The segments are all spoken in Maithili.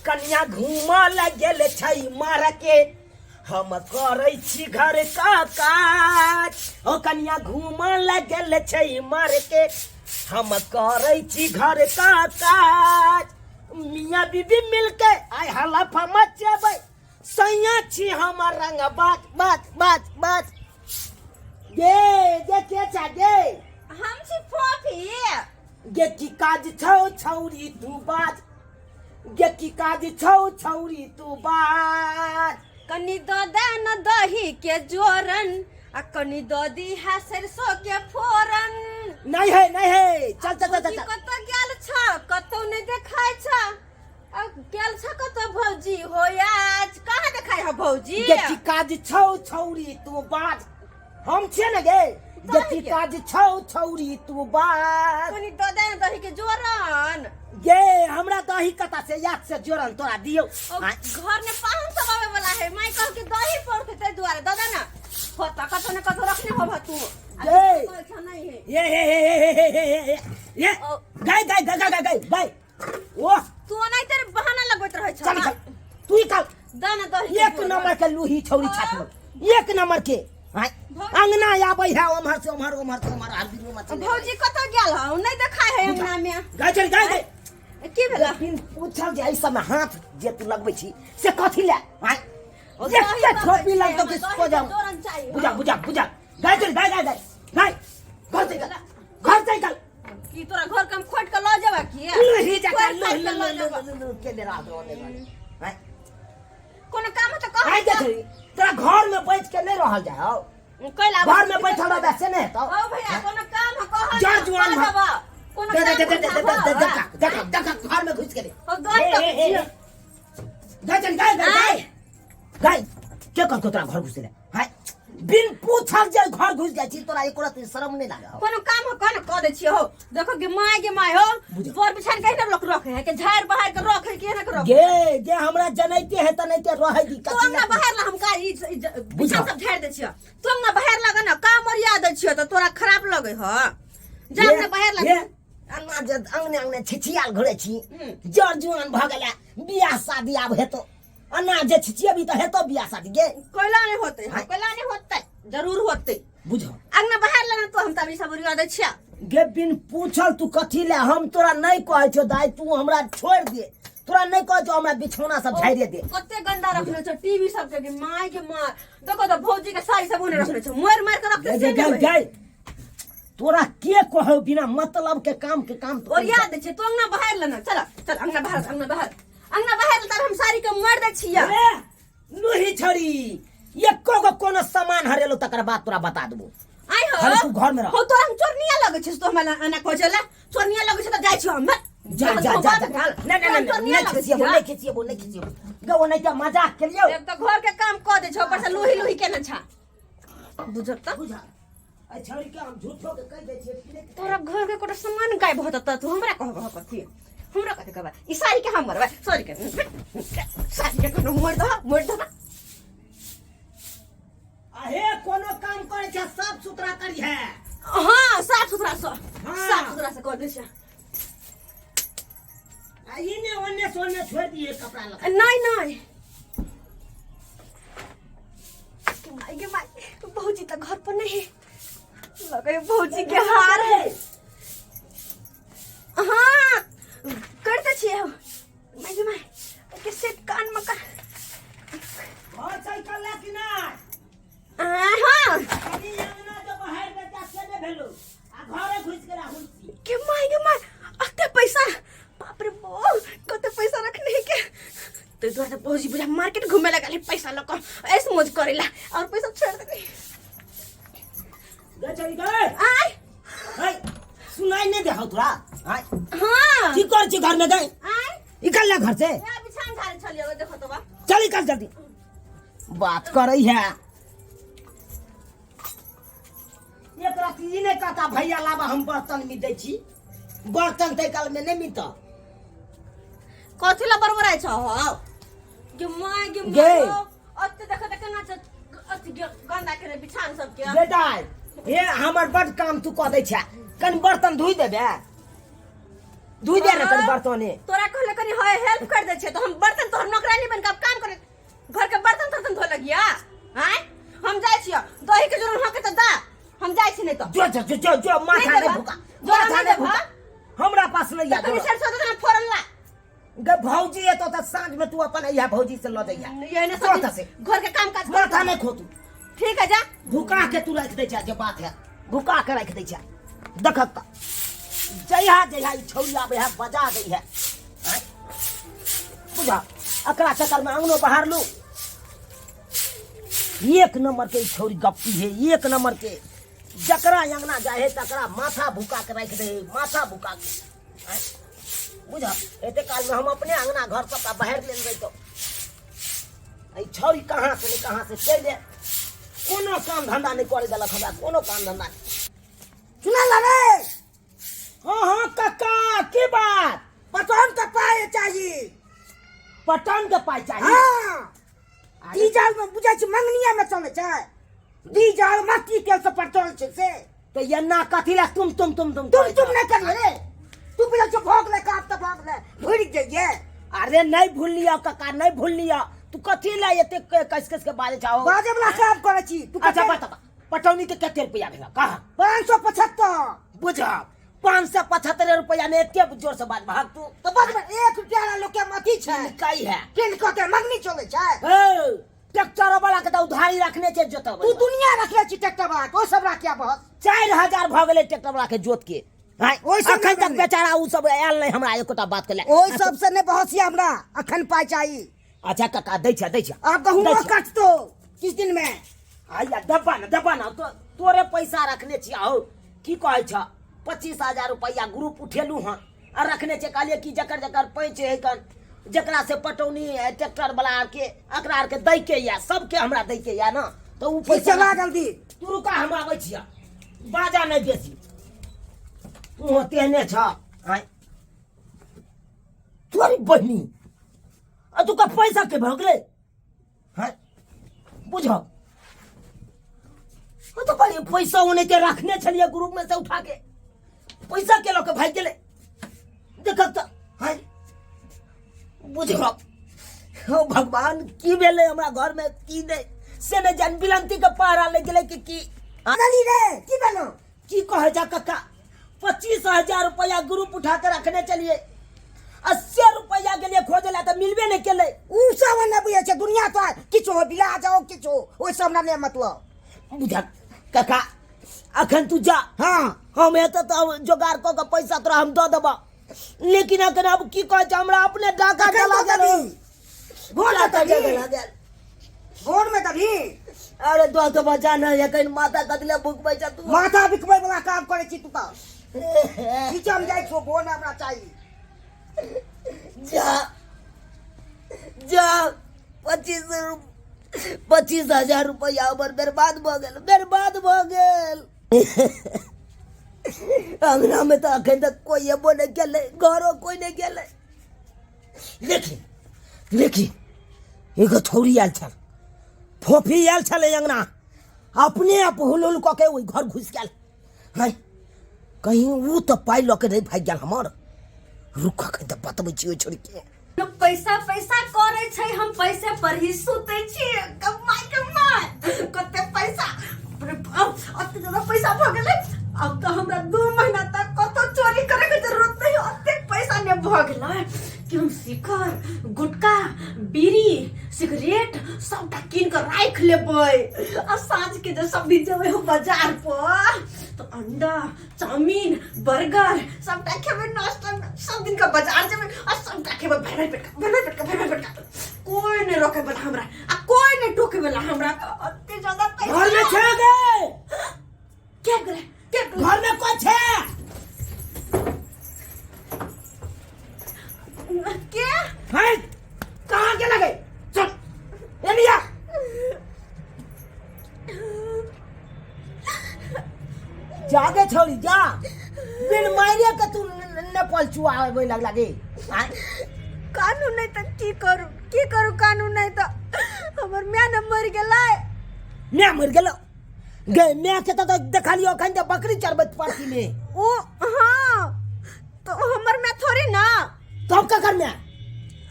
कनिया घूमऽ लए गेल छै मार्केट, हम करै छी घर का काज। ओ कनिया घूमऽ लए गेल छै मार्केट, हम करै छी घर का काज। मियाँ बीबी मिलके आइ हलफा मचेबै, सैया छी हमर रंग बात बात बात बात। गे गे के छा गे? हम छी फोफी। गे की काज छौ छौरी तू बाज, गे की काज छौ छौरी तू बाज। कनी दऽ दे न दही के जोरन, आ कनी दऽ दी है सरसों के फोरन। नहीं है, नहीं है, चल चल चल भौजी चल। कतऽ गेल छ? कतौ नहि देखाय छ। आ गेल छ कतऽ भौजी हो? आज कहाँ देखाय ह भौजी? गे की काज छौ छौरी तू बाज, हम छियै ने गे। गे की काज छौ छौरी तू बाज। कनी दऽ दे न दही के जोरन। गे हमरा दही कता से याद से जोरन तोरा दियौ? ओ घर में पाहुन सब आवे वाला है, माई कह के दही पड़ते, ते दुआरे दऽ दे ना। होता कतो ने कतो रखने होबा तू। गे। अच्छा नहीं है। ये हे हे हे हे हे हे हे ये। ओ। गाय गाय गाय गाय गाय गाय ओह। तू ओनाहिते तेरे बहाना लगबैत रहै छ। चल चल तू ही काल दऽ ना दही के एक जोरन। नंबर के लूही छौरी छात, एक नंबर के। आँय, अंगना आबै है ओम्हर से ओम्हर, ओम्हर से ओम्हर, हर दिन ओम्हर से। भौजी कतऽ गेल हौ? नहि देखाय है अंगना में। गाय चल गाय गाय। की भेला? लेकिन पूछल जे एहि सबमे हाथ जे तू लगबै छी से कथी ले? आँय, ओ एक दही के लगबै ठोपी छै, लगतौ कि हमरा दही सो के जाऊ। जोरन चाही। बुझा बुझा बुझा, गाय चल गाय गाय गाय गाय, घर से निकल, घर से निकल। की तोरा घर के हम खोट के लऽ जेबा की? लोही जका खोटि लोही के लऽ लोही जेबा। लोही लोही के ले रात रोने वाले। आँय, कोनो काम है तऽ कह। आँय, देख ली, तोरा घर में बैठ के नहीं रहल जाय हौ। कैला घर में बैठल रहबे से नहीं हेतौ। ओ भैया, कोनो काम है कह। जड़ जुआन कह देबा। कोनो दे काम दे दे दे है दे दे कह। देख देख देख, घर में घुस गेलै। ओ दही हे, हे, हे, तक गाय चल गाय गाय गाय गाय। के कहलकौ तोरा घर घुसले? हाय, बिन पूछल जे घर घुस जाइ छी, तोरा एको रत्ती शरम नहीं लागै हौ? कोनो काम हो कह न, कह दै छियै हो। देखो गे my, गे my हो। बुझ। बर बिछान के ना लोग रखे है के झाड़ बहार के रखे के ना के रखे? गे गे, हमरा जनैते है तनैते रहै दी। तू कथी अंगना लए? बाहर ला, हम का ई ई बुझ। बिछान सब झाड़ दै छियै। तू अंगना बाहर लगे ना काम ओरिया दै छियै तऽ तोरा खराब लगे ह। जा अंगना बाहर लगे। ये अंगना जे अंगने अंगने छिछियाल घुरे छी, जर जुआन भऽ गेला, बियाह शादी आब हेतो। अन्ना जे छिछिएबी तऽ हेतो बियाह शादी गे? कैला नहीं होते? हाँ। कैला नहीं होते? जरूर होते। बुझ। अंगना बाहर लेना तो हम तभी सब ओरिया दै छियै। गे बिन पूछल तू कथी ले? हम तोरा नहीं कहै छौ दाई, तू हमरा छोड़ दे। तोरा नहीं कहै छौ हमरा बिछौना सब झाड़िए दे। कते गंदा रखने छौ टीवी सब के, my के माय। देखो तो भौजी के साड़ी सब ओने रखने छौ, मार मार के रखते गे से गे नहीं होय। गे, तोरा के कहौ बिना मतलब के काम के काम तो ओरिया दै छियै। तू अंगना बाहर लेना, चल चल अंगना बाहर, अंगना बाहर, अंगना बाहर, तब हम साड़ी के मार दै छियै। ए, लोही छड़ी एको गो कोनो सामान हरेलो तकर बाद तोरा बता देबो। आइ हो। खाली तू घर में रह। हो तोरा हम चोरनिया लगै छै? तो हमरा एना कहै छला चोरनिया लगै छै तऽ जाइ छियै हम। जा जा जा जा, नहीं नहीं नहीं, नहीं खिसिएबो, नहीं खिसिएबो, नहीं खिसिएबो गे। ओ नहीं तऽ मजाक के लियो। एक तऽ घर के काम कऽ दै छौ, ऊपर से लोही लोही केने छा, बुझत तऽ। बुझा, एहि छौड़ी के हम झूठो के कहि दै छियै कि नहि। तोरा घर के कोनो सामान गायब होत तऽ तू हमरा कहबह कथी? हमरा कथी कहबह? ई साड़ी के हम मरबै, साड़ी के, साड़ी के कोनो मोड़ दह, मोड़ दह। अहे, कोनो काम करै छै साफ सुथरा करी है। हाँ, साफ सुथरा से। हाँ। साफ सुथरा से कर दै छै। आ इने ओने सोने छोड़ दिए कपड़ा लगा। नहीं नहीं, के माई के माई, भौजी तो घर पर नहीं लगे। भौजी के हार है। हाँ, करते छियै। माई के माई के सेट कान में का। घर साइकिल ला कि नहीं? हाँ। कनी अंगना जो बाहर बेटा से ने भेलो आ घरे घुस गेला हुलसी। के माई के माई, अते पैसा! बाप रे बो, कते पैसा रखने है के। तो दुआरे भौजी बुझा मार्केट घूमे लगा ले पैसा लऽ कऽ ऐसे मौज करेला और पैसा छोड़ दे। गे चल गए। आय। है सुनाई नहीं दे हौ तोरा? आय। हाँ। की कर छी घर में गए? आय। निकल ले घर से। यहाँ बिछान झाड़े छलियै, देखो तो बा। चल निकल जल्दी, बात करै है। एक रात ई नहीं कहता भैया लाबा हम बर्तन मिट दै छी। बर्तन तै काल में नहीं मिलता। कथी ला बड़बड़ाइ छ हौ? गे my गे गे। My हो, अते देख देख केना छ अथी गंदा के बिछान सब के। बेटा हे, हमर बड काम तू कऽ दै छै, कनि बर्तन धोइ देबे? धुइ दे ने कनि बर्तने। तोरा कहले कनि है हेल्प कर दे छे तो हम बर्तन तोहर नौकरानी बन के अब काम करे, घर के बर्तन तर्तन धो लगिया। आय हम जाय छियो, दही के जरूर हके त दा, हम जाय छी नहीं तो। जो जो जो जो जो माथा नहीं नहीं देबा। भुका, जोरा माथा नहीं नहीं देबा। भुका, हमरा पास नहीं आ। तनी सरसों दे देना फोरन ला। गे भौजी एतो त साँझ में तू अपन अइहा भौजी से ल जइहा। ये ने जो सब त से। घर के काम काज माथा नहीं खो तू। ठीक है जा। भुका के तू राख दे छै, जे बात है भुका के राख दे छै। देखक त जइहा जइहा ई छौरी आबै है बजा दै है। आँय? बुझा एकरा चक्कर में अंगनो बहार लू। एक नंबर के ई छौरी गप्पी है, एक नंबर के। जकरा अंगना जाए है तकरा माथा भुका के राख दे है, माथा भुका के। आँय? बुझा एते काल में हम अपने अंगना घर सबटा बहार लेल रहितो। एहि छौरी कहाँ से ने कहाँ से चलि आयल, कोनो काम धंधा नहि करे देलक हमरा, कोनो काम धंधा नहि। सुना ला रे। हाँ हाँ काका की बात? पटौन के पाय चाही। पटौन के पाय चाही? हाँ। डीजल में बुझै छी मंगनिया में चलै छै, डीजल मट्टी तेल से पेट्रोल छै से। तऽ एना कथी लए तुम तुम तुम तुम तुम तुम नहि करियै रे, तू बुझै छौ भोग ले काप तऽ भोग ले भूलि जइयै। अरे नहीं भूललियौ काका, नहीं भूललियौ। तू कथी लए एते कस कस के बाजै छौ? बाजै वला काम करै छी तू। अच्छा कते- बता, पटौनी के कते रुपया भेल कह? 575। बुझ 575 रुपया में एते जोर से बाज भाग तू। तऽ बजबै 1 रुपया ला लोक के अथी छै। कई है किन कऽ के मंगनी चलै छै। हे ट्रैक्टर वाला के तऽ उधारी रखने छै जोतबै। तू दुनिया रखले छी ट्रैक्टर वाला के, ओ सब राखिया बस। 4000 भऽ गेलै ट्रैक्टर वाला के जोत के। आँय, ओहि सब अखन नहि तक बनलै। बेचारा उ सब आयल नहि हमरा एकोटा बात के लए। ओहि सब से नहि बहसिया, हमरा अखन पाइ चाही। अच्छा काका दै छै, दै छै। आब गहूमो दै छै। कटतो किछु दिन में। आइया डब्बा ने, डब्बा ने, तो तोरे पैसा रखने छी। आहो की कहै छ, 25,000 रुपैआ ग्रुप उठेलू हन आ रखने छै। कहलियै कि जकर जकर पैंच है कन, जकरा से पटौनी है ट्रैक्टर वाला आरके, एकरा आरके दै के या सबके हमरा दै के या ना, तऽ उ ठीक पैसा छै, ला जल्दी। तू रुका, हम आबै छियै, बाजा नहि बेसी। तू तेहने छ। आँय तोरी बहिनी, आ तू का पैसा के भऽ गेलै? हैं बुझ, तो कहलियै पैसा ओनाहिते रखने छलियै ग्रुप में से उठा के, पैसा के लऽ के भागि गेलै। देखक तऽ हैं बुझ, हो भगवान की भेलै हमरा घर में की नहि से नहि जान, बिलंती के पहरा लागि गेलै कि की। गली रे की भेलो? की कहै जा कक्का, 25,000 रुपया ग्रुप उठा के रखने चलिए, 80 रुपया के लिए खोजे ला तऽ मिलबे नहीं केलै। उ सब नहि बुझै छै दुनिया, तो किछु हो बिला जाओ किछु हो, ओहि सब हमरा नहि मतलब। बुझल काका, अखन तू जा। हाँ। हम हेतै तऽ जोगाड़ कऽ के पैसा तोरा हम दऽ देबऽ, लेकिन अखन आब की कहै छै हमरा अपने डाका अखन जला दऽ गेल। देबही। भोर में डाका देबही। जला गेल। भोर में देबही। अरे दऽ देबऽ, जा ने, एखन माथा कतले भुकबै छै तू। माथा बिकबै वाला काम करै छी तू तऽ। ठीक छै, हम जाइ छियौ, भोर में हमरा चाही। जा जा, 25,000 रुपया हमर बर्बाद भऽ गेल, बर्बाद भऽ गेल। अंगना में तऽ अखन तक कोई एबो नहि केलै, घरो कोई नहि गेलै। लेकिन लेकिन एगो छौरी आयल छल, फोफी आयल छलै अंगना, अपने आप हुल हुल कऽ के ओहि घर घुसि गेल। है कहीं उ तऽ पाइ लऽ के नहि भागि गेल हमर। रुक अखन तऽ बतबै छी ओहि छोरी के। लोग पैसा पैसा करे छै, हम पैसे पर ही सुते छी। कमाई कमाई कते पैसा, बाप रे बाप, अते ज्यादा पैसा भ गेलै। अब तो हमरा 2 महीना तक कतौ चोरी करे के जरूरत नहीं। अते पैसा ने भ गेलै कि हम शिखर गुटखा बीड़ी सिगरेट सबटा कीन के राख लेबै आ साँझ के जे सब दिन जेबै हम बाजार पर तो अंडा चाउमीन बर्गर सबटा खेबै नाश्ता में। सब दिन का बाजार जेबै आ सबटा खेबै भरि भरि पेट का, भरि भरि पेट का, भरि भरि पेट का। कोई नहीं रोके वाला हमरा आ कोई नहीं टोके वाला हमरा। अते ज्यादा पैसा घर में छे गे? के गेलै, के गेलै? घर में कोई छे? के हैं कहाँ के लगे? चल एलिया जागे छौड़ी जा, बिन मारे के तू नेपाल चुआबै लगला गे। आँय? कानून नहीं तऽ की करू, की करू? कानून नहीं तऽ हमर माय ने मरि गेलै। माय मरि गेलो गे? माय के तऽ देखलियो अखन तऽ बकरी चरबैत परती में। ओ हाँ। तो हमर माय थोड़े ना। तब ककर माय?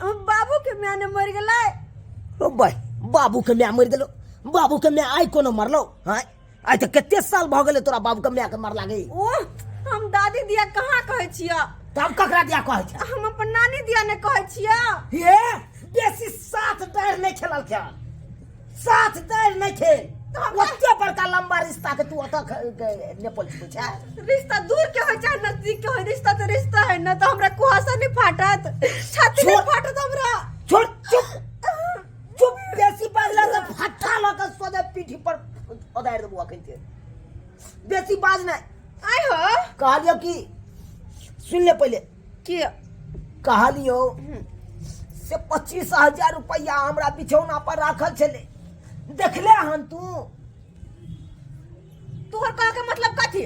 बाबू के माय ने मर गेलै। ओ भाई, बाबू के माय मरि गेलो? बाबू के माय आइ कोनो मरलो? हाँ, आइ तऽ कते साल भऽ गेलै तोरा बाबू के माय के मरला गई। ओ हम दादी दिया कहाँ कहै छियै। तब ककरा दिया कहै छै? हम अपन नानी दिया ने कहै छियै। हे, बेसी सात डारि नहि खेलल खेल, सात डारि नहि खेल। ओते बड़का लंबा रिश्ता के तू ओतऽ नेपाल छुबै छै? रिश्ता दूर के होय चाहे नजदीक के होय, रिश्ता तो रिश्ता है ना। तो हमरा कुहासा नहीं फाटत, छाती नहीं फाटत हमरा। छोड़, चुप चुप, बेसी बाजला से फट्टा लऽ के सोझे पीठी पर ओदारि देबो अखन के। बेसी बाज नहि। आइ हो। कहलियौ कि सुन ले पहिले। की? कहलियौ से 25,000 रुपैआ हमरा बिछौना पर राखल छलै, देखले हन तू? तोहर कह के मतलब कथी?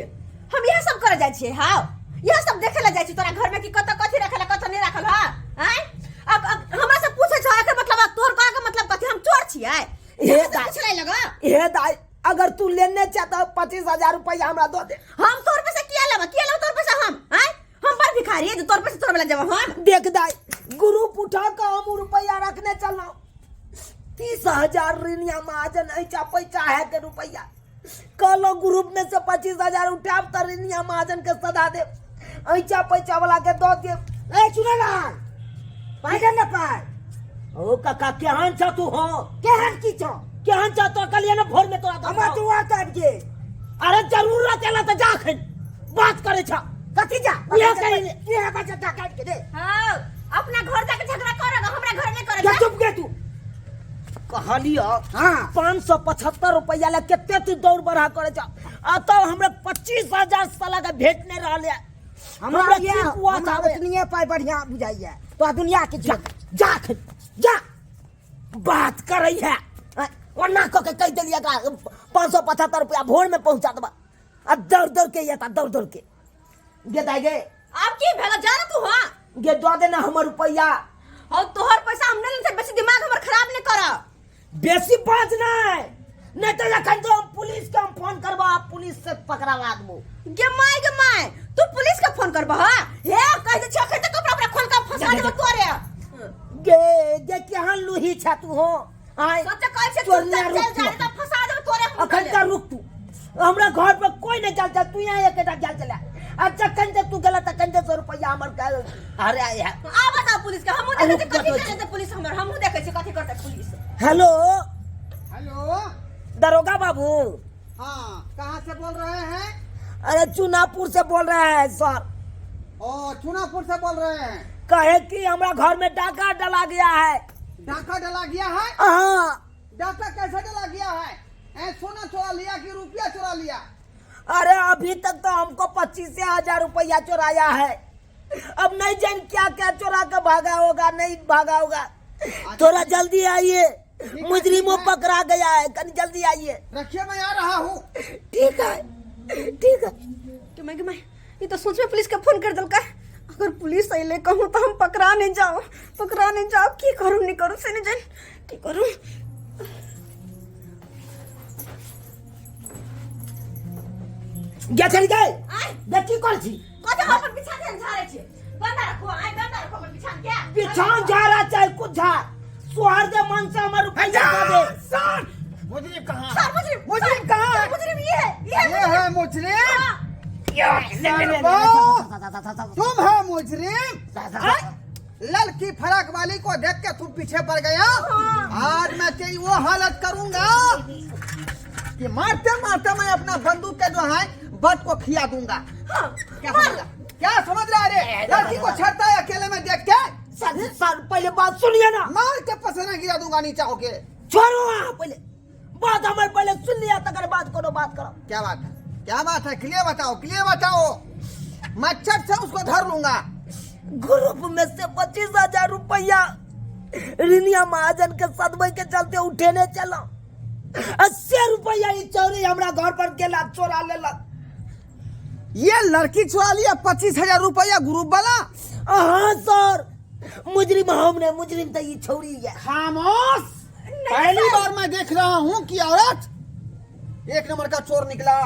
हम इएह सब करे जाइ छियै? हाँ, इएह सब देखे ला जाइ छी तोरा घर में कि कत कथी रखल है, कत नहीं रखल है? आँय? अब हमरा से पूछे छ, एकर मतलब तोहर कह के मतलब कथी? हम चोर छियै? हे हमरा से दाइ। पूछे लगा। हे दाइ, अगर तू लेने चाह तऽ 25,000 रुपैआ हमरा दऽ दे। हम तोर पैसा किया लेबा? किया लेबा तोर पैसा हम? आँय, हम बड़ भिखारी है जो तोर पैसा तोर वाला जब हम? देख दाइ, ग्रुप उठा कऽ हम उ रुपैआ रखने चललहुँ। 30,000 ऋणिया महाजन ऐचा पैसा है के रुपैआ कहलो, ग्रुप में से 25,000 उठाब तऽ ऋणिया महाजन के सदा देब, ऐचा पैसा वाला के दऽ देब। ए चुनेलाल, पाइ दे ने पाइ। ओ काका, केहन छ तू? हो। केहन की छौ? केहन छ तो? कहलिए ने भोर में तोरा दऽ हमरा देबौ। तू आबि गेल। अरे जरूरत एला तऽ जा, अखन बात करे छ। कथी जा? इएह कही। इएह बच्चा जा काटि के दे। हाँ, अपना घर जाके झगड़ा करेगा, हमरा घर नहीं करेगा। जा, चुप गे तू। कहलियो हाँ। 575 रुपैआ ला कते तू दौड़ बढ़ा करे छ, आ तब हमरा 25,000 साला के भेट नहीं रहल है। हमरा हमरा ये की कुआ हमरा आवे? ओतनिए पाइ बढ़िया बुझाइया तो दुनिया के जा जा अखन, जा बात करे है। आँय, ओना कऽ के कहि देलियै का 575 रुपया भोर में पहुंचा देबा, आ दौड़ दौड़ के एता, दौड़ दौड़ के गे दाइ गे। अब की भेलो? जा ना तू। हाँ। गे, दऽ देना हमर रुपैआ। और तोहर पैसा हम नहीं लेते, बेसी दिमाग हमर खराब नहीं कर। बेसी बाज नहीं, नहीं तो एखन तो हम पुलिस के हम फोन करबा, आ पुलिस से पकड़ावा देबो। गे my, गे my, तू पुलिस के फोन करबह? हे, कह दे छे तो कपड़ा उपड़ा खोल के फंसा देबो तोरे। गे गे, केहन लूही छा तू हो? आय। सच कहै छे, तू चोरनिया, चल रुक चल तू। जा तो फंसा देबो तोरे हम। अखन का रुक तू, हमरा घर पर कोई नहीं चल चल, तू यहाँ एकेटा चल चला, आ जखन से तू गेला तखन से 100 रुपया हमर अरे आय है। आ बताओ पुलिस के, हमहू अरे देखै छी कथी रुक करते पुलिस हमर, हमहू देखै छी कथी करते पुलिस। हेलो। हेलो। दरोगा बाबू। हाँ, कहाँ से बोल रहे हैं? अरे चुनापुर से बोल रहे हैं सर। ओ, चुनापुर से बोल रहे हैं। कहे कि हमरा घर में डाका डला गया है। डाका डला गया है? हाँ। डाका कैसे डला गया है? ए, सोना चुरा लिया कि रुपया चुरा लिया? अरे अभी तक तो हमको 25,000 रुपया चुराया है, अब नहीं जान क्या क्या चुरा के भागा होगा, नहीं भागा होगा। थोड़ा जल्दी आइए। है, मुजरिमों ठीक है। पकड़ा गया है, कनी जल्दी आइए। रखिए, मैं आ रहा हूँ। ठीक है, ठीक है। कि मैं, कि मैं ये तो सोच में पुलिस के फोन कर दलका। अगर पुलिस अइले कहूँ तो हम पकड़ा नहीं जाओ, पकड़ा नहीं जाओ। की करूँ, नहीं करूँ से नहीं जान की करूँ। गे चल गए। आय। गे, की कर छी? कथी? हम अपन बिछान झाड़े छी। गंदा रखो आय, गंदा रखो अपन बिछान के। बिछान झाड़ा चाहे कुछ झाड़, सोहर दे मन से हमर रुपया दे दे। सर, मुजरिम कहाँ? सर मुजरिम। मुजरिम कहाँ है? सर, मुजरिम ये है, ये है। ये है मुजरिम? हाँ। तुम हो मुजरिम? हाँ? लड़की फराक वाली को देख के तुम पीछे पड़ गया। आज मैं तेरी वो हालत करूंगा कि मारते मारते मैं अपना बंदूक के जो है बट को खिया दूंगा। हाँ। क्या समझ रहा, क्या समझ रहा है रे? लड़की को छेड़ता है अकेले में देख के। सर सर, पहले बात सुनिए ना। मार के पसीना गिरा दूंगा नीचा होके। छोड़ो, अहाँ पहले बात हमर पहले सुन लिया, तकर बाद कोनो बात करो। क्या बात है, क्या बात है? क्लियर बताओ, क्लियर बताओ, मैं चट से उसको धर लूंगा। ग्रुप में से 25,000 रुपया रिनिया महाजन के सदमे के चलते उठेने चलो, 80 रुपया ई चोरी हमरा घर पर गेला, चोरा लेलक। ये लड़की चुरा लिया 25,000 रुपया ग्रुप वाला? हाँ सर, मुजरिम हम ने, मुजरिम तो ई छौरी है। खामोश! पहली बार मैं देख रहा हूँ कि औरत एक नंबर का चोर निकला।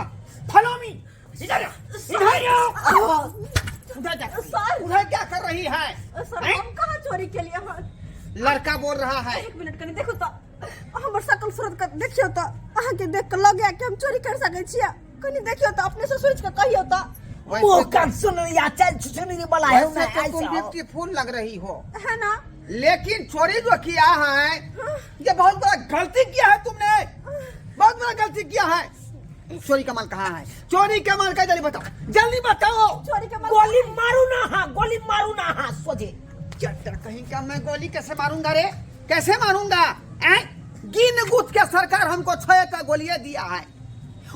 फॉलो मी, इधर आ, इधर आ। उधर क्या सर। उधर क्या कर रही है? सर, हैं? हम कहाँ चोरी के लिए हन? लड़का बोल रहा है। एक मिनट, कनी देखो तो हमर शकल सूरत के देखियो तो अहाँ के देख के लगे कि हम चोरी कर सकै छियै। कनी देखियो तो, अपने से सोच के कहियो तो। वैसे मुँह कान सुन या चल सुन वाला है वैसे ना तो तुम ऐसा हो। ब्यूटीफुल लग रही हो, है ना? लेकिन चोरी जो किया है ये बहुत बड़ा गलती किया है तुमने, बहुत बड़ा गलती किया है। चोरी का माल कहाँ है? चोरी का माल का जल्दी बताओ, जल्दी बताओ। चोरी का माल गोली मारू ना, हाँ गोली मारू ना, हाँ सोझे। चट्टा कहीं का, मैं गोली कैसे मारूंगा रे, कैसे मारूंगा? ऐं? गिन गुथ के सरकार हमको 6 का गोलियां दिया है,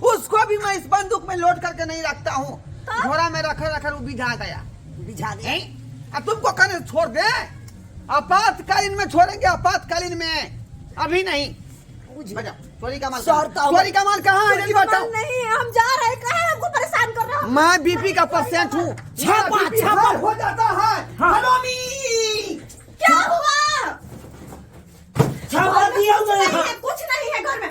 उसको भी मैं इस बंदूक में लोड करके नहीं रखता हूँ, झोरा में रख रख वो बिझा गया। बिझा गया। ऐं? अब तुमको कहने से छोड़ दे, आपातकालीन में छोड़ेंगे, आपातकालीन में, अभी नहीं। बजाओ, चोरी का माल सर, कहाँ? तो- चोरी का माल कहाँ है? जल्दी माल बताओ। नहीं, हम जा रहे हैं, काहे हमको परेशान कर रहे हो? मैं बीपी का पेशेंट हूँ। छापा, मेरा बीपी छापा। हाई हो जाता है। हाँ। हेलो मी। क्या हुआ? छापा घर में दिया कुछ हुआ नहीं है। है, कुछ नहीं है घर में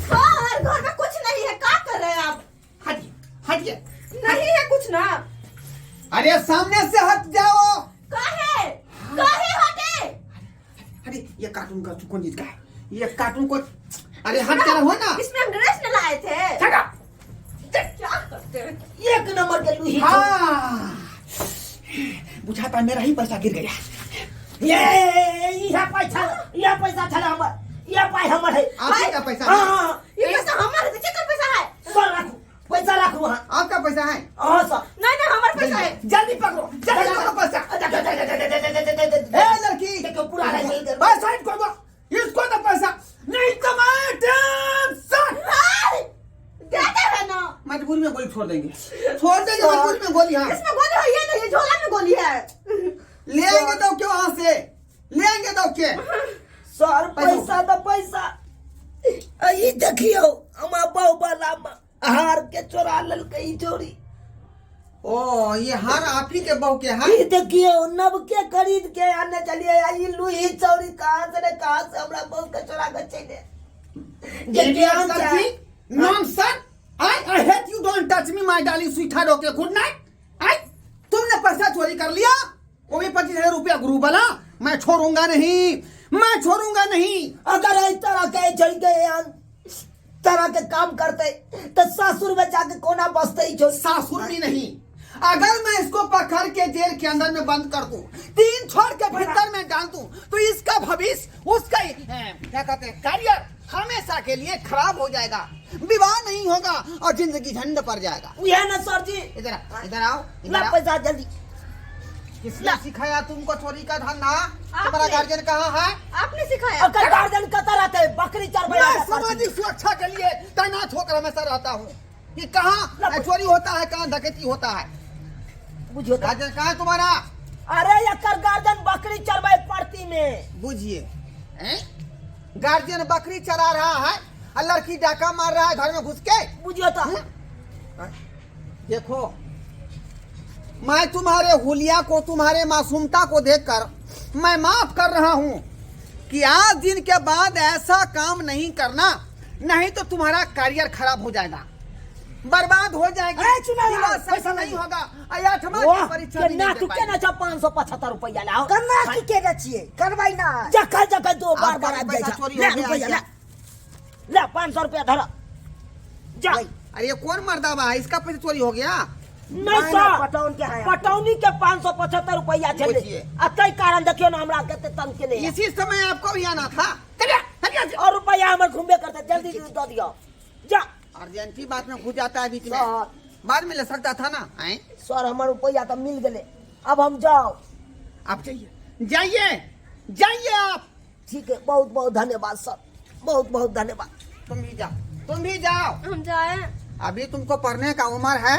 सर, घर में कुछ नहीं है, क्या कर रहे हैं आप? हटिए हटिए। नहीं है कुछ ना। अरे सामने से हट जाओ। काहे काहे हटे? अरे ये कार्टून का कौन चीज का है ये कार्टून को? अरे हट कर हो ना। इसमें हम ड्रेस न लाए थे। छका। क्या करते हैं? एक नंबर के लूही। हाँ बुझाता मेरा ही पैसा गिर गया। ये यह पैसा, यह पैसा छला हमर, यह पाई हमर है। आप ही का पैसा हाँ है? हाँ। ये पैसा हमारे तो केकर पैसा है? सर राखू, पैसा राखू। हाँ आपका पैसा है? हाँ सर। नहीं नहीं, हमारा पैसा है। जल्दी पकड़ो, जल्दी पकड़ो पैसा। ए लड़की, देखो पूरा है इधर। बस साइड कर दो इसको, तो पैसा नहीं तो मैं टेंशन। हाय! देते है ना। मजबूरी में गोली छोड़ देंगे, छोड़ देंगे मजबूरी में गोली। हाँ इसमें गोली है ये नहीं, ये झोला में गोली है। ले आएंगे तो क्यों वहां से ले आएंगे तो के सर पैसा तो पैसा, ई देखियो हमार बहु वाला हार के चोरा लेलकै ई चोरी। ओ ये हार आप ही के बहू के है? ई देखियो नब के खरीद के आने चलिए, ई लूही चोरी कहाँ से ने कहाँ से हमरा बहु के चोरा के चले। जे ज्ञान छै। Nonsense, I I hate you, don't touch me my darling sweetheart, okay good night. I तुमने पैसा चोरी कर लिया, वो भी 25,000 रुपया गुरु वाला, मैं छोड़ूंगा नहीं, मैं छोड़ूंगा नहीं। अगर एहि तरह के चल के एहन तरह के काम करते तो सासुर में जाके कोना बसते ई चोरी? सासुर भी नहीं, अगर मैं इसको पकड़ के जेल के अंदर में बंद कर दूं, 3 छोड़ के भीतर में डाल दूं, तो इसका भविष्य, उसका क्या कहते हैं करियर हमेशा के लिए खराब हो जाएगा, विवाह नहीं होगा और जिंदगी झंड पर जाएगा। उहे ना सर जी। इधर आओ, इधर आओ, इधर ला आओ। पैसा जल्दी। किसने सिखाया तुमको चोरी का धंधा? तुम्हारा गार्जियन कहाँ है? आपने सिखाया। अगर गार्जियन कतऽ रहते बकरी चरबै मैं सामाजिक सुरक्षा के लिए तैनात होकर हमेशा रहता हूँ कि कहाँ चोरी होता है, कहाँ डकैती होता है। बुझियो तो। गार्जियन कहाँ है तुम्हारा? अरे एकर गार्जियन बकरी चरबै परती में। बुझिए, हैं? गार्जियन बकरी चरा रहा है और लड़की डाका मार रहा है घर में घुस के। बुझियो तो। देखो मैं तुम्हारे हुलिया को, तुम्हारे मासूमता को देखकर मैं माफ कर रहा हूँ कि आज दिन के बाद ऐसा काम नहीं करना, नहीं तो तुम्हारा करियर खराब हो जाएगा, बर्बाद हो जाएगी। ए, चुनाव विवाह आयोग, सफल पैसा नहीं नहीं होगा। और आठवां की वाह, परीक्षा भी केना नहीं दे तू पाएगी। केना छौ 575 रुपया लाओ। केना की केने छियै करबै ना। जखन जखन दो बार आपका बार आबि जाइ पैसा छौ। चोरी हो ले गया रुपया है ले, ले 500 रुपया धर जा। अरे ये कौन मर्दावा है, इसका पैसा चोरी हो गया? नहीं नहीं, सर, पटौन के है। पटौनी के 575 रुपया छलै। बुझिए। आ ताहि कारण देखियौ ने हमरा कते तंग केने यऽ। इसी समय आपको भी आना था। चलिए, चलिए। और रुपया हमर घूमबे करते, जल्दी दऽ दियौ जा। अर्जेंटी बात में घुस जाता है बीच में, सर। बाद में ले सकता था ना। आए? सर हमर रुपया तऽ मिल गेलै, अब हम जाओ। आप जाइए, जाइए, जाइए आप। ठीक है, बहुत बहुत धन्यवाद सर, बहुत बहुत धन्यवाद। तुम भी जाओ, तुम भी जाओ। हम जाए? अभी तुमको पढ़ने का उम्र है,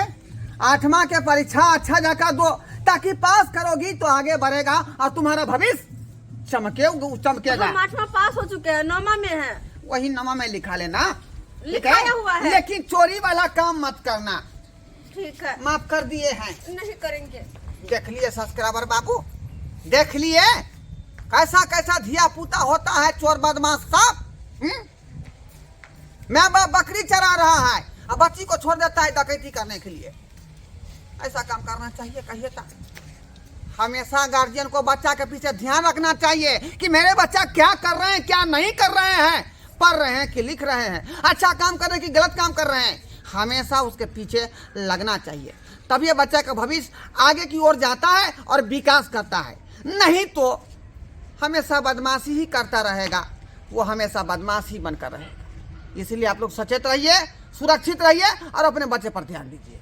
8वां के परीक्षा अच्छा जाकर दो, ताकि पास करोगी तो आगे बढ़ेगा और तुम्हारा भविष्य चमके चमकेगा। हम 8वां पास हो चुके हैं, 9वां में है। वही 9वां में लिखा लेना। ठीक लिखाया है? हुआ है। लेकिन चोरी वाला काम मत करना। ठीक है। माफ कर दिए हैं। नहीं करेंगे। देख लिए सब्सक्राइबर बाबू, देख लिए कैसा कैसा धिया पुता होता है चोर बदमाश सब। मैं बाप बकरी चरा रहा है और बच्ची को छोड़ देता है डकैती करने के लिए। ऐसा काम करना चाहिए कहिए था। हमेशा गार्जियन को बच्चा के पीछे ध्यान रखना चाहिए कि मेरे बच्चा क्या कर रहे हैं, क्या नहीं कर रहे हैं, पढ़ रहे हैं कि लिख रहे हैं, अच्छा काम कर रहे हैं कि गलत काम कर रहे हैं। हमेशा उसके पीछे लगना चाहिए, तब ये बच्चा का भविष्य आगे की ओर जाता है और विकास करता है। नहीं तो हमेशा बदमाशी ही करता रहेगा, वो हमेशा बदमाश ही बनकर रहेगा। इसलिए आप लोग सचेत रहिए, सुरक्षित रहिए और अपने बच्चे पर ध्यान दीजिए।